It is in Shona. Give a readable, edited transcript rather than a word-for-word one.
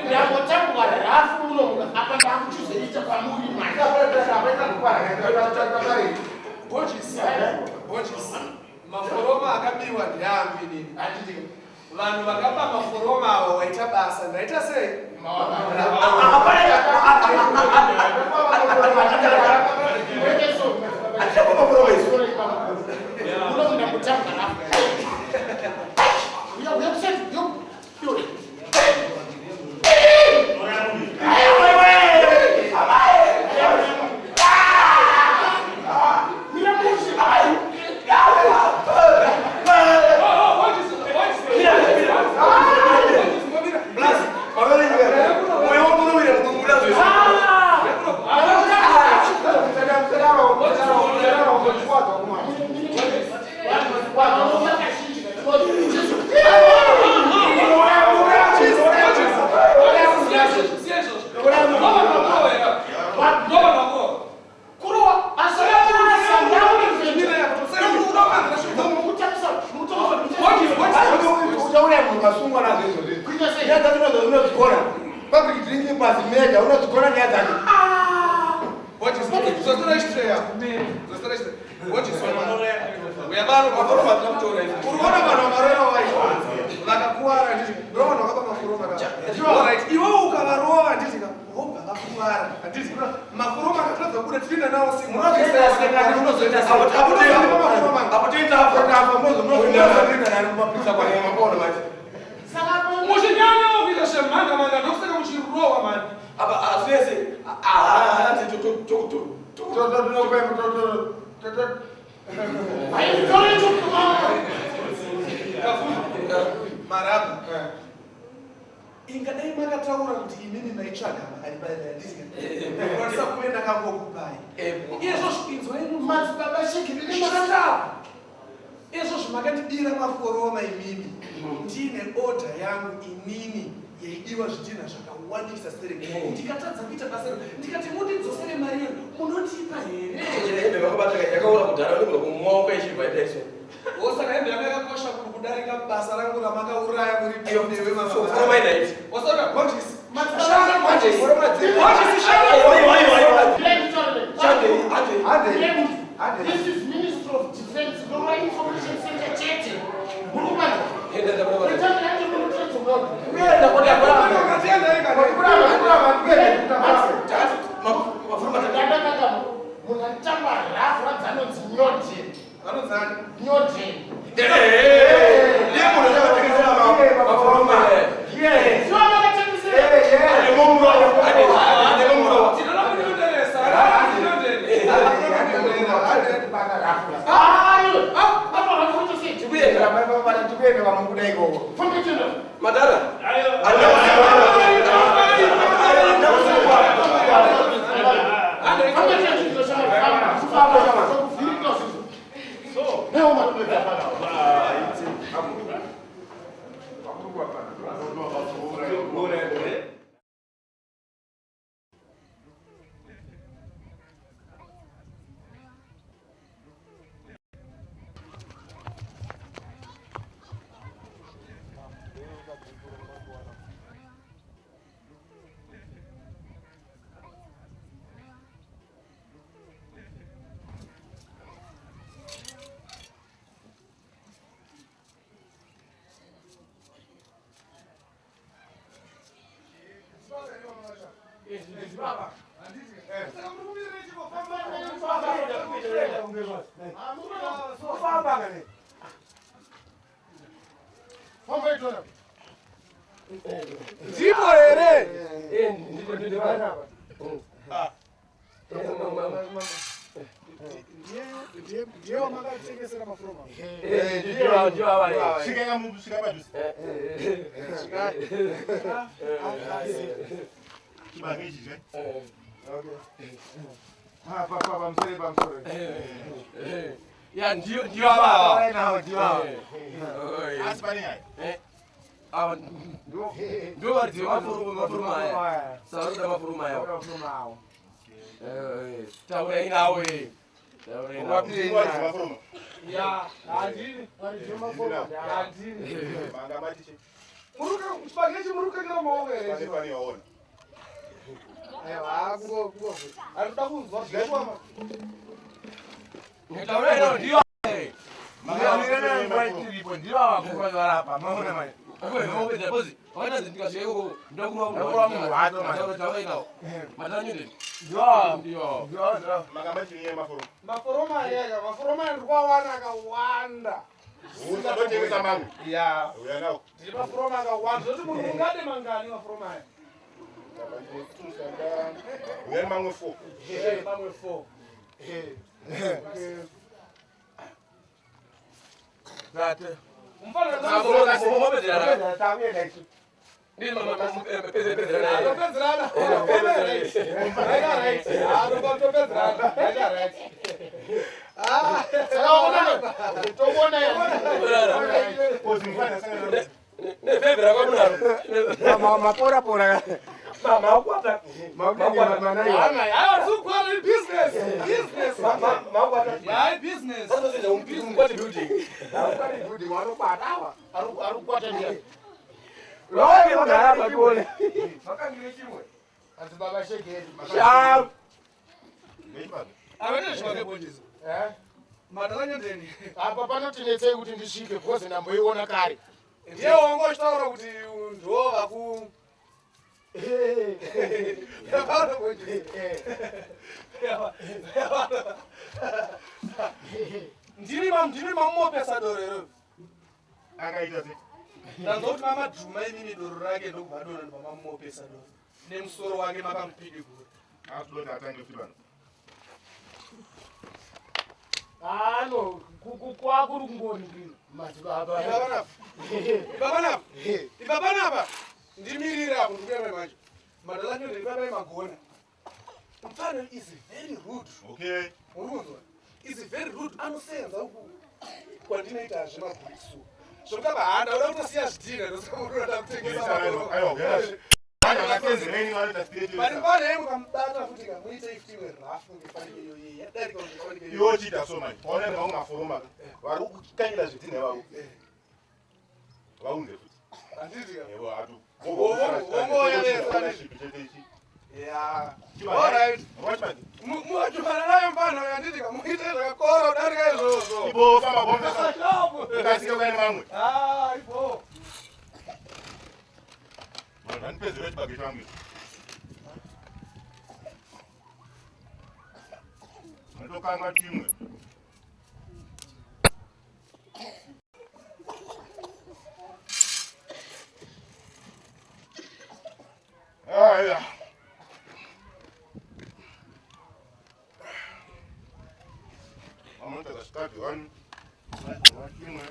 Ndangotambwa rafu muno apa ndakuchizoita kwamuri manje. Bojisi, Bojisi, maforoma akabiwa ndeangu inini. Vanhu vakaba maforoma ava waita basa, ndaita sei? Public drinking pass mega unodzigona nyaya dzacho. Uriona vanhu vamarova vacho vakakuwara, handiti? Ndo vanhu vakaba maforoma. Iwewe ukavarova, handiti ka, vobva vakuwara, handiti? Maforoma akatadza kubuda, tichienda nawo. Muchinyanya kuita zvemhanga manga, ndokusaka muchirova mani. Apa asese. Marabha, ingadai makataura kuti inini ndaitsvaga mari paandisingakwanisa kuve ndakangokupai izvozvo. Inzwai. Madzibaba Shigiri. Shut. Izvozvo makandibira maforoma imimi, ndine order yangu inini yaidiwa zvidhina zvakawandisa sereke. Ndikatadza kuita basa iro, ndikati mundidzosere mari iyo, munondipa here? Hembe vakabata yakaora kudhara, unogona kumumaoko ichibva ita iso. Osaka hembe yanga yakakosha kudarika basa rangu ramakauraya muri. Foroma inaiti. Osaka Gorgeous. This is Ministry of Defense, Nora Information Center chete. Muri kumanja. Pretend yange muri kutredzwa. Ndakakaka munhu anotamba rafu radzanonzi Nyodeni. Vanonzani? Nyodeni. Ndiye munhu achakatengesera maforoma. Ndiwo vakatengesera. Tinoda kunionderesa. Ayo, apa vanoita sei? Tikuenda vamukuda ikoko. Famba tenda. Madara. Famba tenda chinoshanda. Famba famba. Kuvhirika zvinhu. Newo matuita pana. Famba itona. Ndipo here? Ndiye wamakatengesera maforoma? Svika padhuze. Chibage ichi zve. Pamusoro, pamusoro. Ya, ndiyo, ndiyo ava. Asi pane nyaya. Ava ndo varidzi vemaforoma aya, saka varoda maforoma aya. Taurai nawe, taurai nawe. Varidzi maforoma. Ya, handini. Manga mati chi. Muruka. Chibage ichi muri kukanyira maoko here? Pane pane waona. Aiwa, kungo. Arikuda kunzwa zveshuwa. Taura ndiyo. Makamira nguva ichiripo ndivo vakuvarapa maona manje. Ndivo. Makamba chinyaya maforoma. Maforoma ayaka, maforoma aya ndiri kuawana akawanda. Usatotengesa mamwe. Ya. Uya nawo. Ndiri maforoma akawanda. Zvoti munhu ungade mangani maforoma aya? Uya mamwe 4. Eh, mamwe 4. Zate. Mufana Takuenda isu. Topedzerana. Right, right. Ah, topedzerana. Right, right. Ah, Saka tokuona ya. Kozi mfana sanga. Mapora pora. Makwata. Makwata manaiwa. Aiwa, tiri business. Business. Makwata. Hayi business. Makwata kuti wanokwata awa. Ari kukwata ndiani? Loke magara pakuone. Makangire chimwe. Hanzi baba shegeri. Sha. Ngechibage. Awete zvake bonjisa. Eh? Madalanyandeni. Apa panotinetsei kuti ndisvike because ndamboiona kare. Ndiye wanga uchitaura kuti ndo vaku ndimi ndimi mamumopesa doro iro. Akaita sei? Ndanzwa kuti mamadhuma imimi doro rake ndokubva doro ndobva mamumopesa doro nemusoro wake makamupidigura. Asudoti atange futi pano. Ano, kwakuri kungoni madzibaba. Ibaba napa, ibaba napa, ndimirire apo ndikuenda manje. Madalanyandeni ibabai magona. Mfana is very rude. Okay. Uri kunzwa? Is very rude. Anosenza uku kwandinoita zvemabhurisu. Zvokutamba handa uda kutosiya zvidhina ndoda kutengesa Aiwa, aiwa. Vanhu vakasenzereni vanoita straight. Vari pane mukamubata futi kamuite futi imwe rafu ngefanike iyoyi yadarika ngefanike iyoyi. Iwe uchiita so manje. Waona mamwe maforoma. Vari kukanyira zvidhina ivavo. Vaunze futi. Handiti ka? Ewo atu. Wongoya vese. Ya. Alright. Wachibage. Muachumana nayo mfana uyo handiti ka muite zvakakora kudarika izvozvo. Ibo famba bomba. Kashapu. Ukasike ukaenda mamwe. Ah, ipo. Vanhu vandipedzere chibage changu ichi. Ndotokanga chimwe. Aya. Amunotaka chikadhi wani. Chimwe.